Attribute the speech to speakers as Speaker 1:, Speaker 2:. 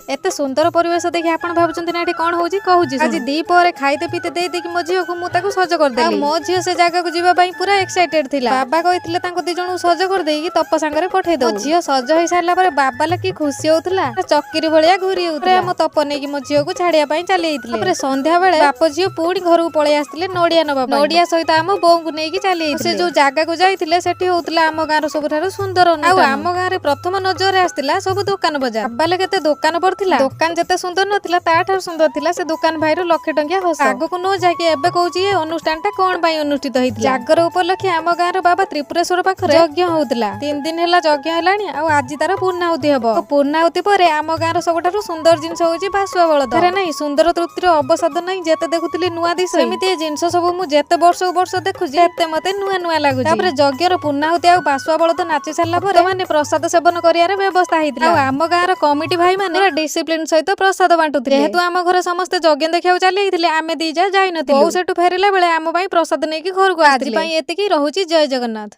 Speaker 1: ଏତେ ସୁନ୍ଦର ପରିବେଶ ଦେଖି ଆପଣ ଭାବୁଛନ୍ତି ନା ଏଠି କଣ ହଉଛି? କହୁଛି, ଆଜି ଦ୍ୱିପହରେ ଖାଇତେ ପିଇତେ ଦେଇ ଦେଇକି ମୋ ଝିଅକୁ ମୁଁ ତାକୁ ସଜ କରିଦେଲି। ଆଉ ମୋ ଝିଅ ସେ ଜାଗାକୁ ଯିବା ପାଇଁ ପୁରା ଏକ୍ସାଇଟେଡ ଥିଲା। ବାବା କହିଥିଲେ ତାଙ୍କୁ ଦି ଜଣଙ୍କୁ ସଜ କରିଦେଇକି ତପ ସାଙ୍ଗରେ ପଠେଇ ଦବୁ। ଝିଅ ସଜ ହେଇ ସାରିଲା ପରେ ବାବାଲା କି ଖୁସି ହଉଥିଲା, ଚକିରି ଭଳିଆ ଘୁରି ହଉଥିଲା। ଆମ ତପ ନେଇକି ମୋ ଝିଅକୁ ଛାଡିବା ପାଇଁ ଚାଲି ଯାଇଥିଲେ। ତାପରେ ସନ୍ଧ୍ୟା ବେଳେ ବାପ ଝିଅ ପୁଣି ଘରକୁ ପଳେଇ ଆସିଥିଲେ ନଡିଆ ନବା ପାଇଁ। ନଡିଆ ସହିତ ଆମ ବୋଉଙ୍କୁ ନେଇକି ଚାଲି ଯାଇଥିଲେ। ସେ ଯୋଉ ଜାଗାକୁ ଯାଇଥିଲେ, ସେଠି ହଉଥିଲା ଆମ ଗାଁର ସବୁଠାରୁ ସୁନ୍ଦର। ଆଉ ଆମ ଗାଁରେ ପ୍ରଥମ ନଜରରେ ଆସିଥିଲା ସବୁ ଦୋକାନ ବଜାର। ବାବାଲେ, କେତେ ଦୋକାନ ପଡିଥିଲା! ଦୋକାନ ଯେତେ ସୁନ୍ଦର ନଥିଲା, ତାଠାରୁ ସୁନ୍ଦର ଥିଲା ସେ ଦୋକାନ ଭାଇର ଲକ୍ଷେ ଟଙ୍କିଆ ହସ। ଆଗକୁ ନ ଯାଇକି ଏବେ କହୁଛି, ଏ ଅନୁଷ୍ଠାନ ଟା କଣ ପାଇଁ ଅନୁଷ୍ଠିତ ହେଇଥିଲା। ଜାଗର ଉପଲକ୍ଷେ ଆମ ଗାଁର ବାବା ତ୍ରିପୁରେଶ୍ୱର ପାଖରେ ଯଜ୍ଞ ହଉଥିଲା। 3 ଦିନ ହେଲା ଯଜ୍ଞ ହେଲାଣି ଆଉ ଆଜି ତାର ପୂର୍ଣ୍ଣାହୁତି ହବ। ଆଉ ପୂର୍ଣ୍ଣାହୁତି ପରେ ଆମ ଗାଁର ସବୁଠାରୁ ସୁନ୍ଦର ଜିନିଷ ହଉଛି ବାସୁଆ ବଳଦ। ଆରେ ନାଇଁ, ସୁନ୍ଦର ତୃପ୍ତିର ଅବସାଦ ନାହିଁ। ଯେତେ ଦେଖୁଥିଲି ନୂଆ ଦିଶ। ସେମିତି ଏ ଜିନିଷ ସବୁ ମୁଁ ଯେତେ ବର୍ଷକୁ ବର୍ଷ ଦେଖୁଛି, ଏତେ ମତେ ନୂଆ ନୂଆ ଲାଗୁଛି। ତାପରେ ଯଜ୍ଞର ପୂର୍ଣ୍ଣାହୁତି ଆଉ ବାସୁଆ ବଳଦ ନାଚି ସାରିଲା ପରେ ମାନେ ପ୍ରସାଦ ସେବନ କରିବାର ବ୍ୟବସ୍ଥା ହେଇଥିଲା। ଆଉ ଆମ ଗାଁର କମିଟି ଭାଇ ମାନେ ପୁରା ଡିସିପ୍ଲିନ ସହିତ ପ୍ରସାଦ ବାଣ୍ଟୁଥିଲେ। ଯେହେତୁ ଆମ ଘରେ ସମସ୍ତେ ଯଜ୍ଞ ଦେଖିବାକୁ ଚାଲି ଯାଇଥିଲେ, ଆମେ ଦି ଯା ଯାଇନଥିଲୁ। ବୋଉ ସେଠୁ ଫେରିଲା ବେଳେ ଆମ ପାଇଁ ପ୍ରସାଦ ନେଇକି ଘରକୁ। ଆଜି ପାଇଁ ଏତିକି ରହୁଛି। ଜୟ ଜଗନ୍ନାଥ।